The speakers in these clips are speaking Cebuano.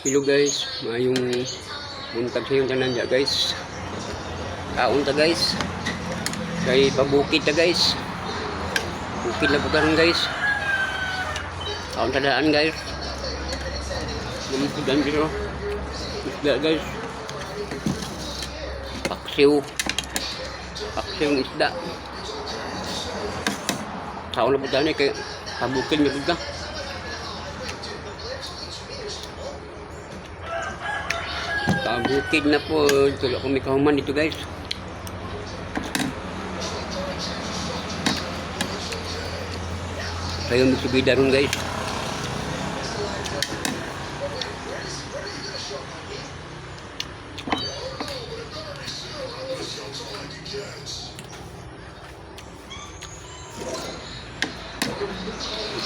Hello guys, maayong buntag sa inyong tanan dya, guys. Kaon ta, guys. Kay pabukid ta, guys. Bukid na po karon, guys. Kaon ta daan, guys. Lumukudan dito. Isda, guys. Paksiw. Paksiw ng isda. Kaon na po daan eh, kay pabukid na po ta. Pabukid na po. Tulo kami kahuman dito, guys. Kayo may subida ron, guys.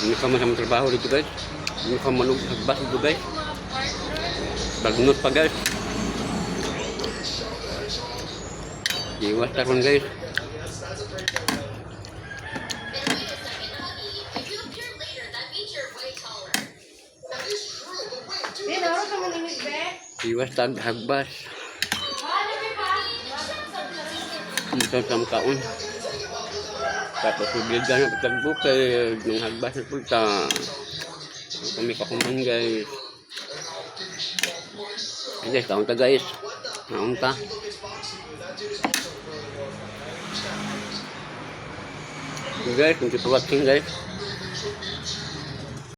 Hindi ka man sa trabaho dito, guys. Hindi ka manug hagbas dito, guys. Bagnot pa, guys. Iwas ta ron, guys. And wait a second, honey. If you appear later, that means you're way taller. Be, nauro ka manimig, be. Iwas tag hagbas. Ito sa kaon. Tapos subida na pagtagbukid ng hagbas na punta. Kami kakuman, guys. Ay, guys, kaon ta, guys. Kaon ta. Guys, thank you for watching, guys.